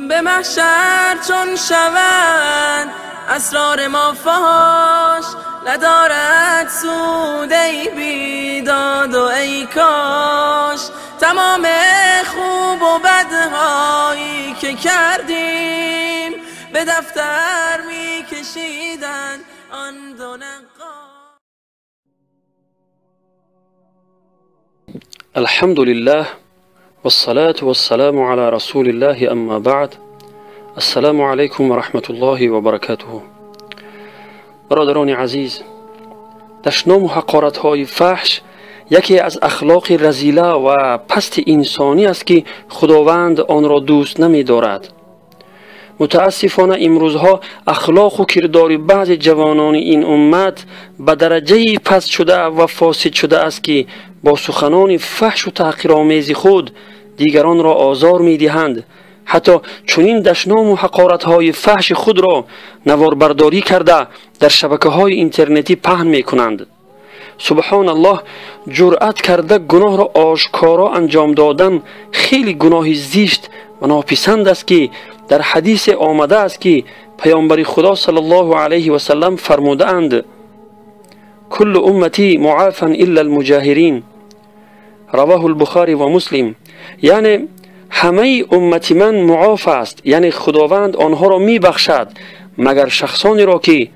به محشر چون شود اسرار ما فاش، ندارد سود ای بیداد و ای کاش. تمام خوب و بدهایی که کردیم به دفتر میکشیدن آن دو نقاش. الحمد لله والصلاة والسلام على رسول الله، اما بعد. السلام علیکم و رحمت الله و برکاته. برادران عزیز، دشنام و حقارت‌های فحش یکی از اخلاق رذیله و پست انسانی است که خداوند آن را دوست نمی‌دارد. متاسفانه امروزها اخلاق و کردار بعض جوانان این امت به درجه پست شده و فاسد شده است که با سخنان فحش و تحقیرآمیز خود دیگران را آزار می‌دهند. حتی چنین دشنام و حقارت‌های فحش خود را نواربرداری کرده در شبکه‌های اینترنتی پهن می‌کنند. سبحان الله، جرأت کرده گناه را آشکارا انجام دادن خیلی گناه زشت و ناپسند است که در حدیث آمده است که پیامبر خدا صلی الله علیه و سلم فرموده اند: کل امتی معافا الا المجاهرین. رواه البخاری و مسلم. یعنی همه امت من معاف است، یعنی خداوند آنها را میبخشد مگر شخصانی را که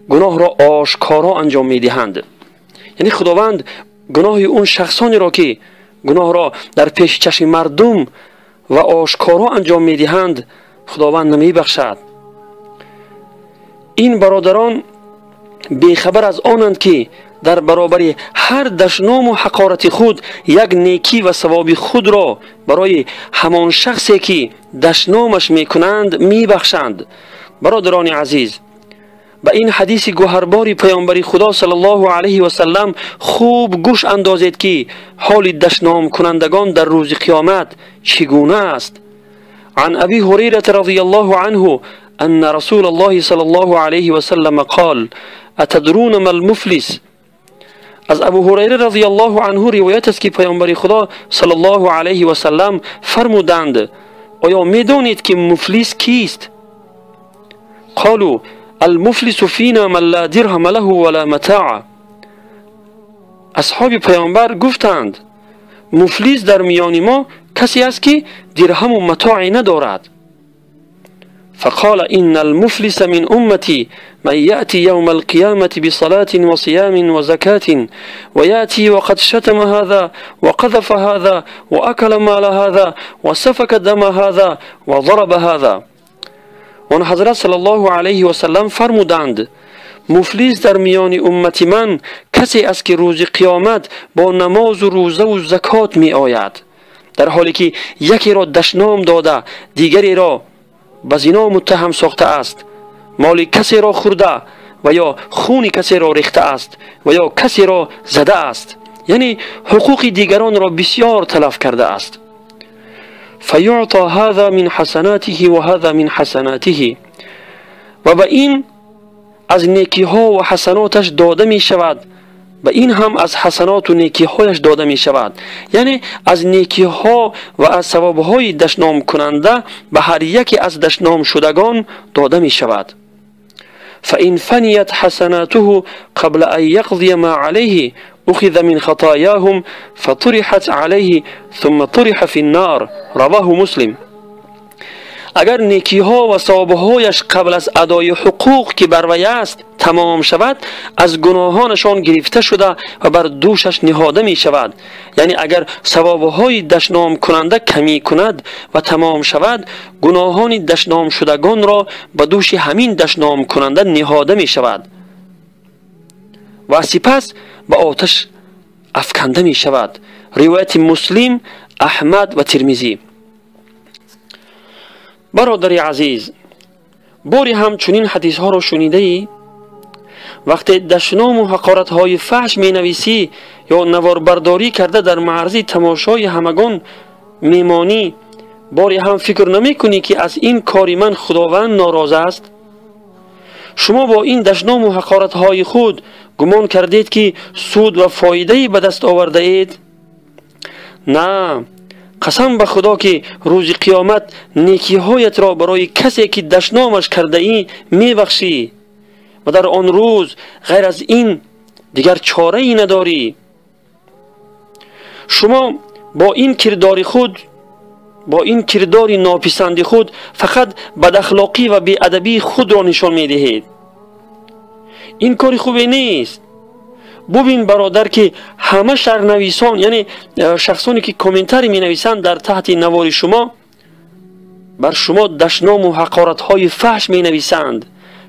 گناه را آشکارا انجام میدهند. یعنی خداوند گناه اون شخصانی را که گناه را در پیش چشم مردم و آشکارا انجام میدهند خداوند نمیبخشد. این برادران بیخبر از آنند که در برابر هر دشنام و حقارت خود یک نیکی و ثواب خود را برای همان شخصی که دشنامش میکنند میبخشند. برادران عزیز، به این حدیث گوهربار پیامبر خدا صلی الله علیه و سلم خوب گوش اندازید که حال دشنام کنندگان در روز قیامت چگونه است. عن ابی هریره رضی الله عنه ان رسول الله صلی الله علیه و سلم قال: اتدرون ما المفلس؟ از ابو هریره رضی الله عنه روایت است که پیامبر خدا صلی الله علیه و سلم فرمودند: آیا میدانید که مفلس کیست؟ قالوا: المفلس فینا من لا درهم له ولا متاع. اصحاب پیامبر گفتند: مفلس در میان ما کسی است که درهم و متاعی ندارد. فقال: إن المفلس من أمتي من يأتي يوم القيامة بصلاة وصيام وزكاة ويأتي وقد شتم هذا وقذف هذا وأكل مال هذا وسفك دم هذا وضرب هذا. آن حضرت صلی الله علیه و سلم فرمودند: مفلس در میان امت من کسی است که روز قیامت با نماز و روزه و زکات می آید، در حالی که یکی را دشنام داده، دیگری را به زنا متهم ساخته است، مال کسی را خورده و یا خون کسی را ریخته است و یا کسی را زده است، یعنی حقوق دیگران را بسیار تلف کرده است. فیعطى هذا من حسناته و هذا من حسناته. و به این از نیکی ها و حسناتش داده می شود، به این هم از حسنات و نیکی هایش داده می شود، یعنی از نیکی ها و از ثواب های دشنام کننده به هر یکی از دشنام شدگان داده می شود. فإن فنیت حسناته قبل أن يقضي ما عليه أخذ من خطاياهم فطرحت عليه ثم طرح في النار. رواه مسلم. اگر نیکی ها و ثوابهایش قبل از ادای حقوق که بر وی است تمام شود، از گناهانشان گرفته شده و بر دوشش نهاده می شود. یعنی اگر ثوابهای دشنام کننده کمی کند و تمام شود، گناهان دشنام شدگان را به دوش همین دشنام کننده نهاده می شود و سپس به آتش افکنده می شود. روایت مسلم، احمد و ترمذی. برادر عزیز، باری هم چنین حدیث ها را شنیده ای؟ وقتی دشنام و حقارت های فحش می نویسی یا نواربرداری کرده در معرض تماشای همگان میمانی، باری هم فکر نمی کنی که از این کاری من خداوند ناراض است؟ شما با این دشنام و حقارت های خود گمان کردید که سود و فایده به دست آورده اید؟ نه، Қасам ба Худо ки рӯзи қиёмат некиҳоятро барои касе ки дашномаш кардаӣ мебахшӣ ва дар он рӯз ғайр аз ин дигар чораи надорӣ. Шумо бо ин кирдори худ, бо ин кирдори нописанди худ фақат бадахлоқӣ ва беадабии худро нишон медиҳед. Ин кори хубе нест. Бубин бародар ки ҳама шарҳнависон, яъне шахсоне ки комментарий менависанд дар таҳти навори шумо, бар шумо дашному ҳақоратҳои фаҳш менависанд.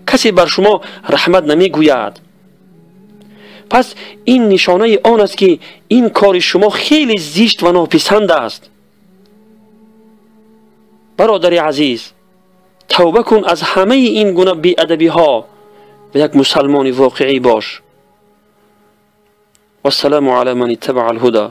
Касе бар шумо раҳмат намегӯяд. Пас ин нишонаи он аст ки ин кори шумо хеле зишт ва нописанд аст. Бародари азиз, тавба кун аз ҳамаи ин гуна беадабиҳо ва як мусалмони воқеӣ бош. والسلام على من اتبع الهدى.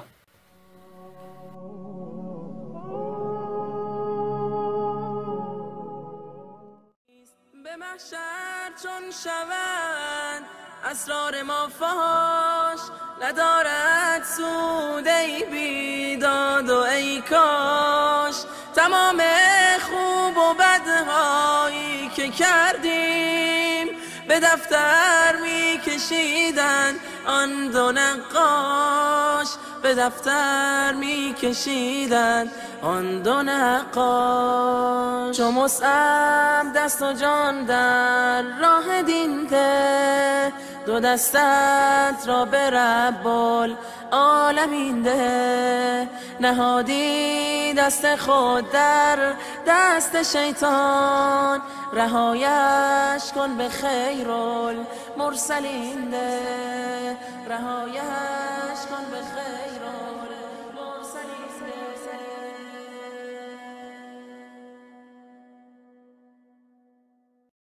به محشر چون شوند اسرار ما فاش، ندارد سود ای بیداد و ای کاش. تمام خوب و بدهایی که کردیم به دفتر میکشیدن آن دو نقاش، به دفتر میکشیدن آن دو نقاش. چو مصعب دست و جان در راه دین ده، دو دستت را به رب العالمین ده. نهادی دست خود در دست شیطان، رهایش کن به خیر المرسلین ده، رهایش کن به خیر.